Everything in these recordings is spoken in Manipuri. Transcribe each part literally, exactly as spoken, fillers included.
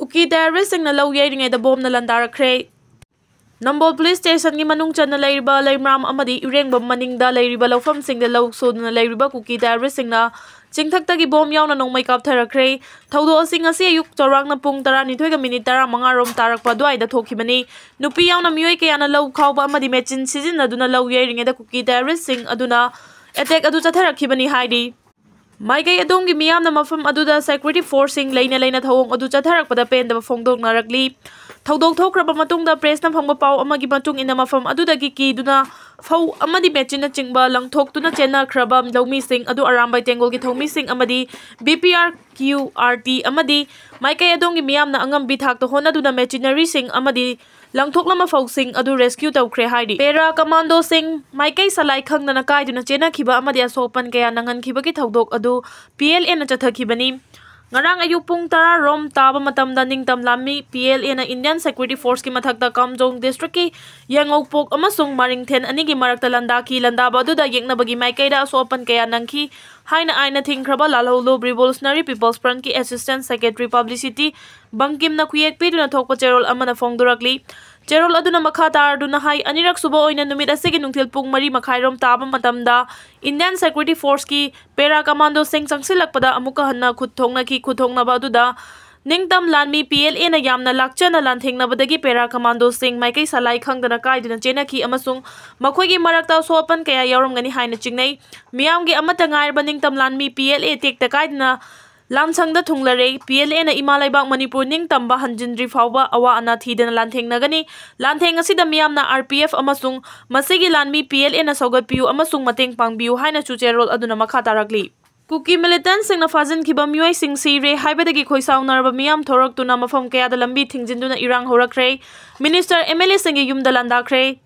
ꯀꯨꯀꯤ terroristꯁꯤꯡꯅ ꯂꯧ ꯌꯩꯔꯤꯉꯩꯗ ꯕꯣꯝꯅ ꯂꯥꯟꯗꯥꯔꯛꯈ꯭ꯔꯦ꯫ ꯅꯝꯕꯣꯜ police stationꯒꯤ ꯃꯅꯨꯡ ꯆꯟꯅ ꯂꯩꯔꯤꯕ ꯂꯩꯃꯔꯥꯝ ꯑꯃꯗꯤ ꯏꯔꯦꯡꯕꯝ ꯃꯅꯤꯡꯗ ꯂꯩꯔꯤꯕ ꯂꯧꯐꯝꯁꯤꯡꯗ ꯂꯧ ꯁꯨꯗꯨꯅ ꯂꯩꯔꯤꯕ ꯀꯨꯀꯤ terroristꯁꯤꯡꯅ ꯆꯤꯡꯊꯛꯇꯒꯤ ꯕꯣꯝ ꯌꯥꯎꯅ ꯅꯣꯡꯃꯩ ꯀꯥꯞꯊꯔꯛꯈ꯭ꯔꯦ꯫ ꯊꯧꯗꯣꯛ ꯑꯁꯤ ꯉꯁꯤ ꯑꯌꯨꯛ ꯆꯥꯎꯔꯥꯛꯅ ꯄꯨꯡ ꯇꯔꯥꯅꯤꯊꯣꯏꯒ ꯃꯤꯅꯤꯠ ꯇꯔꯥꯃꯉꯥ ꯔꯣꯝ ꯇꯥꯔꯛꯄ ꯑꯗꯨꯋꯥꯏꯗ ꯊꯣꯛꯈꯤꯕꯅꯤ꯫ ꯅꯨꯄꯤ ꯌꯥꯎꯅ ꯃꯤꯑꯣꯏ ꯀꯌꯥꯅ ꯂꯧ ꯈꯥꯎꯕ ꯑꯃꯗꯤ ꯃꯦꯆꯤꯟ ꯁꯤꯖꯤꯟꯅꯗꯨꯅ ꯂꯧ ꯌꯩꯔꯤꯉꯩꯗ ꯀꯨꯀꯤ terroristꯁꯤꯡ ꯑꯗꯨꯅ attack ꯑꯗꯨ ꯆꯠꯊꯔꯛꯈꯤꯕꯅꯤ ꯍꯥꯏꯔꯤ꯫ ꯃꯥꯏꯀꯩ ꯑꯗꯣꯝꯒꯤ ꯃꯤꯌꯥꯝꯅ ꯃꯐꯝ ꯑꯗꯨꯗ security forceꯁꯤꯡ ꯂꯩꯅ ꯂꯩꯅ ꯊꯧꯑꯣꯡ ꯑꯗꯨ ꯆꯠꯊꯔꯛꯄꯗ ꯄꯦꯟꯗꯕ ꯐꯣꯡꯗꯣꯛꯅꯔꯛꯂꯤ꯫ ꯊꯧꯗꯣꯛ ꯊꯣꯛꯈ꯭ꯔꯕ ꯃꯇꯨꯡꯗ pressꯅ ꯐꯪꯕ ꯄꯥꯎ ꯑꯃꯒꯤ ꯃꯇꯨꯡ ꯏꯟꯅ ꯃꯐꯝ ꯑꯗꯨꯗꯒꯤ ꯀꯤꯗꯨꯅ ꯐꯧ ꯑꯃꯗꯤ ꯃꯦꯆꯤꯟꯅꯆꯤꯡꯕ ꯂꯪꯊꯣꯛꯇꯨꯅ ꯆꯦꯟꯅꯈ꯭ꯔꯕ ꯂꯧꯃꯤꯁꯤꯡ ꯑꯗꯨ ꯑꯔꯥꯝꯕꯥꯏ ꯇꯦꯡꯒꯣꯜꯒꯤ ꯊꯧꯃꯤꯁꯤꯡ ꯑꯃꯗꯤ BPR, QRT ꯑꯃꯗꯤ ꯃꯥꯏꯀꯩ ꯑꯗꯣꯝꯒꯤ ꯃꯤꯌꯥꯝꯅ ꯑꯉꯝꯕꯤ ꯊꯥꯛꯇ ꯍꯣꯠꯅꯗꯨꯅ machineryꯁꯤꯡ ꯑꯃꯗꯤ ꯂꯪꯊꯣꯛꯂꯝꯕ ꯐꯧꯁꯤꯡ ꯑꯗꯨ rescue ꯇꯧꯈ꯭ꯔꯦ ꯍꯥꯏꯔꯤ꯫ Para commandoꯁꯤꯡ ꯃꯥꯏꯀꯩ ꯁꯂꯥꯏ ꯈꯪꯗꯅ ꯀꯥꯏꯗꯨꯅ ꯆꯦꯟꯅꯈꯤꯕ ꯑꯃꯗꯤ ꯑꯁꯣꯛ ꯑꯄꯟ ꯀꯌꯥ ꯅꯪꯍꯟꯈꯤꯕꯒꯤ ꯊꯧꯗꯣꯛ ꯑꯗꯨ PLAꯅ ꯆꯠꯊꯈꯤꯕꯅꯤ꯫ ꯉꯔꯥꯡ ꯑꯌꯨꯛ ꯄꯨꯡ ꯇꯔꯥ ꯔꯣꯝ ꯇꯥꯕ ꯃꯇꯝꯗ ꯅꯤꯡꯇꯝ ꯂꯥꯟꯃꯤ PLAꯅ Indian Security Forceꯀꯤ ꯃꯊꯛꯇ ꯀꯥꯝꯖꯣꯡ districtꯀꯤ ꯌꯦꯡꯉꯧꯄꯣꯛ ꯑꯃꯁꯨꯡ ꯃꯔꯤꯡꯊꯦꯟ ꯑꯅꯤꯒꯤ ꯃꯔꯛꯇ ꯂꯥꯟꯗꯥꯈꯤ꯫ ꯂꯥꯟꯗꯥꯕ ꯑꯗꯨꯗ ꯌꯦꯛꯅꯕꯒꯤ ꯃꯥꯏꯀꯩꯗ ꯑꯁꯣꯛ ꯑꯄꯟ ꯀꯌꯥ ꯅꯪꯈꯤ ꯍꯥꯏꯅ ꯑꯥꯏꯟꯅ ꯊꯤꯡꯈ꯭ꯔꯕ ꯂꯥꯜꯍꯧꯂꯨꯞ Revolutionary People's Frontꯀꯤ assistant secretary publicity ꯕꯪꯀꯤꯝꯅ ꯈꯨꯌꯦꯛ ꯄꯤꯗꯨꯅ ꯊꯣꯛꯄ ꯆꯦꯔꯣꯜ ꯑꯃꯅ ꯐꯣꯡꯗꯣꯔꯛꯂꯤ꯫ ꯆꯦꯔꯣꯜ ꯑꯗꯨꯅ ꯃꯈꯥ ꯇꯥꯔꯗꯨꯅ ꯍꯥꯏ, ꯑꯅꯤꯔꯛ ꯁꯨꯕ ꯑꯣꯏꯅ ꯅꯨꯃꯤꯠ ꯑꯁꯤꯒꯤ ꯅꯨꯡꯊꯤꯜ ꯄꯨꯡ ꯃꯔꯤ ꯃꯈꯥꯏꯔꯣꯝ ꯇꯥꯕ ꯃꯇꯝꯗ Indian Security Forceꯀꯤ para commandoꯁꯤꯡ ꯆꯪꯁꯤꯜꯂꯛꯄꯗ ꯑꯃꯨꯛꯀ ꯍꯟꯅ ꯈꯨꯠ ꯊꯣꯛꯅꯈꯤ꯫ ꯈꯨꯠ ꯊꯣꯛꯅꯕ ꯑꯗꯨꯗ ꯅꯤꯡꯇꯝ ꯂꯥꯟꯃꯤ PLAꯅ ꯌꯥꯝꯅ ꯂꯥꯛꯆꯅ ꯂꯥꯟꯊꯦꯡꯅꯕꯗꯒꯤ para commandoꯁꯤꯡ ꯃꯥꯏꯀꯩ ꯁꯂꯥꯏ ꯈꯪꯗꯅ ꯀꯥꯏꯗꯨꯅ ꯆꯦꯟꯅꯈꯤ ꯑꯃꯁꯨꯡ ꯃꯈꯣꯏꯒꯤ ꯃꯔꯛꯇ ꯑꯁꯣꯛ ꯑꯄꯟ ꯀꯌꯥ ꯌꯥꯎꯔꯝꯒꯅꯤ ꯍꯥꯏꯅ ꯆꯤꯡꯅꯩ꯫ ꯃꯤꯌꯥꯝꯒꯤ ꯑꯃꯠꯇ ꯉꯥꯏꯔꯕ ꯅꯤꯡꯇꯝ ꯂꯥꯟꯃꯤ PLA ꯇꯦꯛꯇ ꯀꯥꯏꯗꯅ ꯂꯥꯟꯁꯪꯗ ꯊꯨꯡꯂꯔꯦ꯫ PLAꯅ ꯏꯃꯥ ꯂꯩꯕꯥꯛ ꯃꯅꯤꯄꯨꯔ ꯅꯤꯡꯇꯝꯕ ꯍꯟꯖꯤꯟꯗ꯭ꯔꯤ ꯐꯥꯎꯕ ꯑꯋꯥ ꯑꯅꯥ ꯊꯤꯗꯅ ꯂꯥꯟꯊꯦꯡꯅꯒꯅꯤ꯫ ꯂꯥꯟꯊꯦꯡ ꯑꯁꯤꯗ ꯃꯤꯌꯥꯝꯅ RPF ꯑꯃꯁꯨꯡ ꯃꯁꯤꯒꯤ ꯂꯥꯟꯃꯤ PLAꯅ ꯁꯧꯒꯠꯄꯤꯌꯨ ꯑꯃꯁꯨꯡ ꯃꯇꯦꯡ ꯄꯥꯡꯕꯤꯌꯨ ꯍꯥꯏꯅꯁꯨ ꯆꯦꯔꯣꯜ ꯑꯗꯨꯅ ꯃꯈꯥ ꯇꯥꯔꯛꯂꯤ꯫ ꯀꯨꯀꯤ militantꯁꯤꯡꯅ ꯐꯥꯖꯤꯟꯈꯤꯕ ꯃꯤꯑꯣꯏꯁꯤꯡ ꯁꯤꯔꯦ ꯍꯥꯏꯕꯗꯒꯤ ꯈꯣꯏꯁꯥꯎꯅꯔꯕ ꯃꯤꯌꯥꯝ ꯊꯣꯔꯛꯇꯨꯅ ꯃꯐꯝ ꯀꯌꯥꯗ ꯂꯝꯕꯤ ꯊꯤꯡꯖꯤꯟꯗꯨꯅ ꯏꯔꯥꯡ ꯍꯧꯔꯛꯈ꯭ꯔꯦ꯫ Minister, MLAꯁꯤꯡꯒꯤ ꯌꯨꯝꯗ ꯂꯥꯟꯗꯥꯈ꯭ꯔꯦ꯫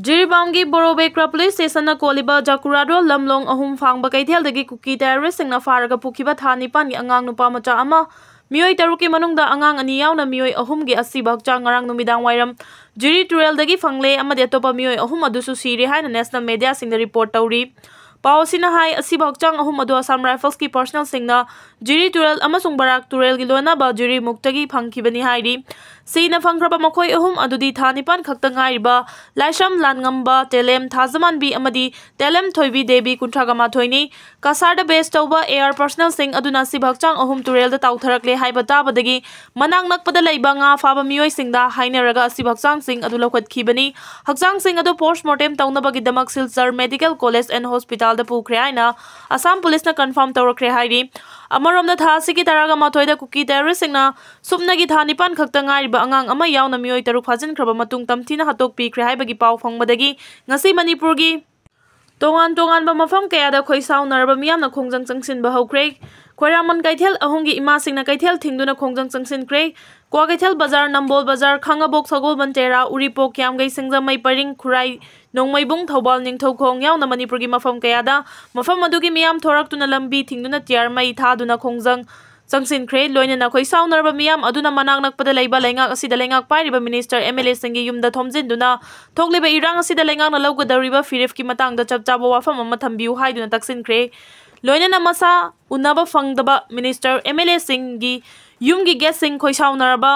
ꯖꯤꯔꯤꯕꯥꯝꯒꯤ ꯕꯣꯔꯣꯕꯦꯀ꯭ꯔꯥ police stationꯅ ꯀꯣꯜꯂꯤꯕ ꯖꯥꯀꯨꯔꯥꯗꯣ ꯂꯝꯂꯣꯡ ꯑꯍꯨꯝ ꯐꯥꯡꯕ ꯀꯩꯊꯦꯜꯗꯒꯤ ꯀꯨꯀꯤ terroristꯁꯤꯡꯅ ꯐꯥꯔꯒ ꯄꯨꯈꯤꯕ ꯊꯥ ꯅꯤꯄꯥꯟꯒꯤ ꯑꯉꯥꯡ ꯅꯨꯄꯥ ꯃꯆꯥ ꯑꯃ, ꯃꯤꯑꯣꯏ ꯇꯔꯨꯛꯀꯤ ꯃꯅꯨꯡꯗ ꯑꯉꯥꯡ ꯑꯅꯤ ꯌꯥꯎꯅ ꯃꯤꯑꯣꯏ ꯑꯍꯨꯝꯒꯤ ꯑꯁꯤꯕ ꯍꯛꯆꯥꯡ ꯉꯔꯥꯡ ꯅꯨꯃꯤꯗꯥꯡ ꯋꯥꯏꯔꯝ ꯖꯤꯔꯤ ꯇꯨꯔꯦꯜꯗꯒꯤ ꯐꯪꯂꯦ ꯑꯃꯗꯤ ꯑꯇꯣꯞꯄ ꯃꯤꯑꯣꯏ ꯑꯍꯨꯝ ꯑꯗꯨꯁꯨ ꯁꯤꯔꯦ ꯍꯥꯏꯅ national mediaꯁꯤꯡꯗ report ꯇꯧꯔꯤ꯫ ꯄꯥꯎ ꯑꯁꯤꯅ ꯍꯥꯏ, ꯑꯁꯤꯕ ꯍꯛꯆꯥꯡ ꯑꯍꯨꯝ ꯑꯗꯨ ꯑꯁꯥꯝ ꯔꯥꯏꯐꯜꯁꯀꯤ ꯄꯥꯔꯁꯅꯦꯜꯁꯤꯡꯅ ꯖꯤꯔꯤ ꯇꯨꯔꯦꯜ ꯑꯃꯁꯨꯡ ꯕꯔꯥꯛ ꯇꯨꯔꯦꯜꯒꯤ ꯂꯣꯟꯅꯕ ꯖꯤꯔꯤꯃꯨꯛꯇꯒꯤ ꯐꯪꯈꯤꯕꯅꯤ ꯍꯥꯏꯔꯤ꯫ ꯁꯤꯅ ꯐꯪꯈ꯭ꯔꯕ ꯃꯈꯣꯏ ꯑꯍꯨꯝ ꯑꯗꯨꯗꯤ ꯊꯥ ꯅꯤꯄꯥꯟ ꯈꯛꯇ ꯉꯥꯏꯔꯤꯕ ꯂꯥꯏꯁ꯭ꯔꯝ ꯂꯥꯟꯉꯝꯕ, ꯇꯦꯂꯦꯝ ꯊꯥꯖꯃꯥꯟꯕꯤ ꯑꯃꯗꯤ ꯇꯦꯂꯦꯝ ꯊꯣꯏꯕꯤ ꯗꯦꯕꯤ, ꯀꯨꯟꯊ꯭ꯔꯥꯒ ꯃꯥꯊꯣꯏꯅꯤ꯫ ꯀꯁꯥꯔꯗ ꯕꯦꯁ ꯇꯧꯕ ꯑꯦꯌꯥꯔ ꯄꯥꯔꯁꯅꯦꯜꯁꯤꯡ ꯑꯗꯨꯅ ꯑꯁꯤꯕ ꯍꯛꯆꯥꯡ ꯑꯍꯨꯝ ꯇꯨꯔꯦꯜꯗ ꯇꯥꯎꯊꯔꯛꯂꯦ ꯍꯥꯏꯕ ꯇꯥꯕꯗꯒꯤ ꯃꯅꯥꯛ ꯅꯛꯄꯗ ꯂꯩꯕ ꯉꯥ ꯐꯥꯕ ꯃꯤꯑꯣꯏꯁꯤꯡꯗ ꯍꯥꯏꯅꯔꯒ ꯑꯁꯤꯕ ꯍꯛꯆꯥꯡꯁꯤꯡ ꯑꯗꯨ ꯂꯧꯈꯠꯈꯤꯕꯅꯤ꯫ ꯍꯛꯆꯥꯡꯁꯤꯡ ꯑꯗꯨ ꯄꯣꯁ꯭ꯠꯃꯣꯔꯇꯦꯝ ꯇꯧꯅꯕꯒꯤꯗꯃꯛ ꯁꯤꯜꯆꯔ ꯃꯦꯗꯤꯀꯦꯜ ꯀꯣꯂꯦꯖ ꯑꯦꯟ ꯍꯣꯁꯄꯤꯇꯥꯜꯗ ꯄꯨꯈ꯭ꯔꯦ ꯍꯥꯏꯅ ꯑꯁꯥꯝ ꯄꯨꯂꯤꯁꯅ ꯀꯟꯐꯥꯔꯝ ꯇꯧꯔꯛꯈ꯭ꯔꯦ ꯍꯥꯏꯔꯤ꯫ ꯑꯃꯔꯣꯝꯗ, ꯊꯥ ꯑꯁꯤꯒꯤ ꯇꯔꯥꯒ ꯃꯥꯊꯣꯏꯗ ꯀꯨꯀꯤ ꯇꯦꯔꯣꯔꯤꯁ꯭ꯠꯁꯤꯡꯅ ꯁꯨꯞꯅꯒꯤ ꯊꯥ ꯅꯤꯄꯥꯟ ꯈꯛꯇ ꯉꯥꯏꯔꯤꯕ ꯑꯉꯥꯡ ꯑꯃ ꯌꯥꯎꯅ ꯃꯤꯑꯣꯏ ꯇꯔꯨꯛ ꯐꯥꯖꯤꯟꯈ꯭ꯔꯕ ꯃꯇꯨꯡ ꯇꯝꯊꯤꯅ ꯍꯥꯠꯇꯣꯛꯄꯤꯈ꯭ꯔꯦ ꯍꯥꯏꯕꯒꯤ ꯄꯥꯎ ꯐꯪꯕꯗꯒꯤ ꯉꯁꯤ ꯃꯅꯤꯄꯨꯔꯒꯤ ꯇꯣꯉꯥꯟ ꯇꯣꯉꯥꯟꯕ ꯃꯐꯝ ꯀꯌꯥꯗ ꯈꯣꯏꯁꯥꯎꯅꯔꯕ ꯃꯤꯌꯥꯝꯅ ꯈꯣꯡꯖꯪ ꯆꯪꯁꯤꯟꯕ ꯍꯧꯈ꯭ꯔꯦ꯫ ꯈ꯭ꯋꯥꯏꯔꯥꯡꯕꯟ ꯀꯩꯊꯦꯜ ꯑꯍꯨꯝꯒꯤ ꯏꯃꯥꯁꯤꯡꯅ ꯀꯩꯊꯦꯜ ꯊꯤꯡꯗꯨꯅ ꯈꯣꯡꯖꯪ ꯆꯪꯁꯤꯟꯈ꯭ꯔꯦ꯫ ꯀ꯭ꯋꯥꯀꯩꯊꯦꯜ ꯕꯖꯥꯔ, ꯅꯝꯕꯣꯜ ꯕꯖꯥꯔ, ꯈꯥꯉꯕꯣꯛ, ꯁꯒꯣꯜꯕꯟ ꯇꯦꯔꯥ, ꯎꯔꯤꯄꯣꯛ, ꯀ꯭ꯌꯥꯝꯒꯩ, ꯁꯤꯡꯖꯃꯩ ꯄꯔꯤꯡ, ꯈꯨꯔꯥꯏ, ꯅꯣꯡꯃꯩꯕꯨꯡ, ꯊꯧꯕꯥꯜ, ꯅꯤꯡꯊꯧꯈꯣꯡ ꯌꯥꯎꯅ ꯃꯅꯤꯄꯨꯔꯒꯤ ꯃꯐꯝ ꯀꯌꯥꯗ ꯃꯐꯝ ꯑꯗꯨꯒꯤ ꯃꯤꯌꯥꯝ ꯊꯣꯔꯛꯇꯨꯅ ꯂꯝꯕꯤ ꯊꯤꯡꯗꯨꯅ ꯇꯤꯌꯥꯔ ꯃꯩ ꯊꯥꯗꯨꯅ ꯈꯣꯡꯖꯪ ꯆꯪꯁꯤꯟꯈ꯭ꯔꯦ꯫ ꯂꯣꯏꯅꯅ ꯈꯣꯏꯁꯥꯎꯅꯔꯕ ꯃꯤꯌꯥꯝ ꯑꯗꯨꯅ ꯃꯅꯥꯛ ꯅꯛꯄꯗ ꯂꯩꯕ ꯂꯩꯉꯥꯛ ꯑꯁꯤꯗ ꯂꯩꯉꯥꯛ ꯄꯥꯏꯔꯤꯕ ꯃꯤꯅꯤꯁꯇꯔ, ꯑꯦꯝ ꯑꯦꯜ ꯑꯦꯁꯤꯡꯒꯤ ꯌꯨꯝꯗ ꯊꯣꯝꯖꯤꯟꯗꯨꯅ ꯊꯣꯛꯂꯤꯕ ꯏꯔꯥꯡ ꯑꯁꯤꯗ ꯂꯩꯉꯥꯛꯅ ꯂꯧꯒꯗꯧꯔꯤꯕ ꯐꯤꯔꯦꯞꯀꯤ ꯃꯇꯥꯡꯗ ꯆꯞ ꯆꯥꯕ ꯋꯥꯐꯝ ꯑꯃ ꯊꯝꯕꯤꯌꯨ ꯍꯥꯏꯗꯨꯅ ꯇꯛꯁꯤꯟꯈ꯭ꯔꯦ꯫ ꯂꯣꯏꯅꯅ ꯃꯁꯥ ꯎꯅꯕ ꯐꯪꯗꯕ ꯃꯤꯅꯤꯁꯇꯔ, ꯑꯦꯝ ꯑꯦꯜ ꯑꯦꯁꯤꯡꯒꯤ ꯌꯨꯝꯒꯤ ꯒꯦꯠꯁꯤꯡ ꯈꯣꯏꯁꯥꯎꯅꯔꯕ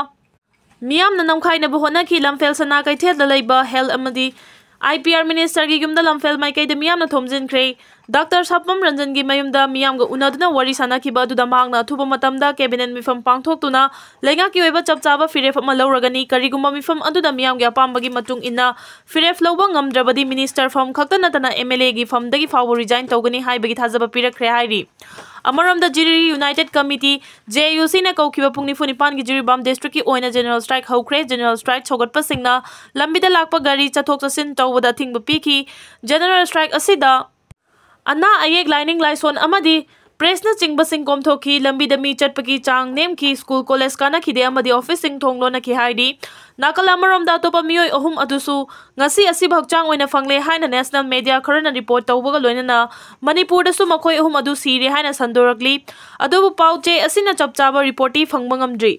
ꯃꯤꯌꯥꯝꯅ ꯅꯝꯈꯥꯏꯅꯕ ꯍꯣꯠꯅꯈꯤ꯫ ꯂꯝꯐꯦꯜ ꯁꯅꯥ ꯀꯩꯊꯦꯜꯗ ꯂꯩꯕ ꯍꯦꯜꯊ ꯑꯃꯗꯤ ꯑꯥꯏ ꯄꯤ ꯑꯥꯔ ꯃꯤꯅꯤꯁꯇꯔꯒꯤ ꯌꯨꯝꯗ ꯂꯝꯐꯦꯜ ꯃꯥꯏꯀꯩꯗ ꯃꯤꯌꯥꯝꯅ ꯊꯣꯝꯖꯤꯟꯈ꯭ꯔꯦ꯫ ꯗꯥꯛꯇꯔ ꯁꯥꯄꯝ ꯔꯟꯖꯟꯒꯤ ꯃꯌꯨꯝꯗ ꯃꯤꯌꯥꯝꯒ ꯎꯅꯗꯨꯅ ꯋꯥꯔꯤ ꯁꯥꯅꯈꯤꯕ ꯑꯗꯨꯗ ꯃꯍꯥꯛꯅ ꯑꯊꯨꯕ ꯃꯇꯝꯗ ꯀꯦꯕꯤꯅꯦꯠ ꯃꯤꯐꯝ ꯄꯥꯡꯊꯣꯛꯇꯨꯅ ꯂꯩꯉꯥꯛꯀꯤ ꯑꯣꯏꯕ ꯆꯞ ꯆꯥꯕ ꯐꯤꯔꯦꯞ ꯑꯃ ꯂꯧꯔꯒꯅꯤ꯫ ꯀꯔꯤꯒꯨꯝꯕ ꯃꯤꯐꯝ ꯑꯗꯨꯗ ꯃꯤꯌꯥꯝꯒꯤ ꯑꯄꯥꯝꯕꯒꯤ ꯃꯇꯨꯡ ꯏꯟꯅ ꯐꯤꯔꯦꯞ ꯂꯧꯕ ꯉꯝꯗ꯭ꯔꯕꯗꯤ ꯃꯤꯅꯤꯁꯇꯔ ꯐꯝ ꯈꯛꯇ ꯅꯠꯇꯅ ꯑꯦꯝ ꯑꯦꯜ ꯑꯦꯒꯤ ꯐꯝꯗꯒꯤ ꯐꯥꯎꯕ ꯔꯤꯖꯥꯏꯟ ꯇꯧꯒꯅꯤ ꯍꯥꯏꯕꯒꯤ ꯊꯥꯖꯕ ꯄꯤꯔꯛꯈ꯭ꯔꯦ ꯍꯥꯏꯔꯤ꯫ ꯑꯃꯔꯣꯝꯗ ꯖꯤꯔꯤ ꯌꯨꯅꯥꯏꯇꯦꯗ ꯀꯃꯤꯇꯤ, ꯖꯦ ꯌꯨ ꯁꯤꯅ ꯀꯧꯈꯤꯕ ꯄꯨꯡ ꯅꯤꯐꯨ ꯅꯤꯄꯥꯟꯒꯤ ꯖꯤꯔꯤꯕꯥꯝ ꯗꯤꯁꯇ꯭ꯔꯤꯛꯀꯤ ꯑꯣꯏꯅ ꯖꯦꯅꯔꯦꯜ ꯁ꯭ꯇ꯭ꯔꯥꯏꯛ ꯍꯧꯈ꯭ꯔꯦ꯫ ꯖꯦꯅꯔꯦꯜ ꯁ꯭ꯇ꯭ꯔꯥꯏꯛ ꯁꯧꯒꯠꯄꯁꯤꯡꯅ ꯂꯝꯕꯤꯗ ꯂꯥꯛꯄ ꯒꯥꯔꯤ ꯆꯠꯊꯣꯛ ꯆꯠꯁꯤꯟ ꯇꯧꯕꯗ ꯑꯊꯤꯡꯕ ꯄꯤꯈꯤ꯫ ꯖꯦꯅꯔꯦꯜ ꯁ꯭ꯇ꯭ꯔꯥꯏꯛ ꯑꯁꯤꯗ ꯑꯅꯥ ꯑꯌꯦꯛ, ꯂꯥꯏꯅꯤꯡ ꯂꯥꯏꯁꯣꯟ ꯑꯃꯗꯤ ꯄ꯭ꯔꯦꯁꯅꯆꯤꯡꯕꯁꯤꯡ ꯀꯣꯝꯊꯣꯛꯈꯤ꯫ ꯂꯝꯕꯤꯗ ꯃꯤ ꯆꯠꯄꯒꯤ ꯆꯥꯡ ꯅꯦꯝꯈꯤ꯫ ꯁ꯭ꯀꯨꯜ ꯀꯣꯂꯦꯖ ꯀꯥꯅꯈꯤꯗꯦ ꯑꯃꯗꯤ ꯑꯣꯐꯤꯁꯁꯤꯡ ꯊꯣꯡ ꯂꯣꯟꯅꯈꯤ ꯍꯥꯏꯔꯤ꯫ ꯅꯥꯀꯜ ꯑꯃꯔꯣꯝꯗ ꯑꯇꯣꯞꯄ ꯃꯤꯑꯣꯏ ꯑꯍꯨꯝ ꯑꯗꯨꯁꯨ ꯉꯁꯤ ꯑꯁꯤꯕ ꯍꯛꯆꯥꯡ ꯑꯣꯏꯅ ꯐꯪꯂꯦ ꯍꯥꯏꯅ ꯅꯦꯁꯅꯦꯜ ꯃꯦꯗꯤꯌꯥ ꯈꯔꯅ ꯔꯤꯄꯣꯔꯠ ꯇꯧꯕꯒ ꯂꯣꯏꯅꯅ ꯃꯅꯤꯄꯨꯔꯗꯁꯨ ꯃꯈꯣꯏ ꯑꯍꯨꯝ ꯑꯗꯨ ꯁꯤꯔꯦ ꯍꯥꯏꯅ ꯁꯟꯗꯣꯔꯛꯂꯤ꯫ ꯑꯗꯨꯕꯨ ꯄꯥꯎ ꯆꯦ ꯑꯁꯤꯅ ꯆꯞ ꯆꯥꯕ ꯔꯤꯄꯣꯔꯠꯇꯤ ꯐꯪꯕ ꯉꯝꯗ꯭ꯔꯤ꯫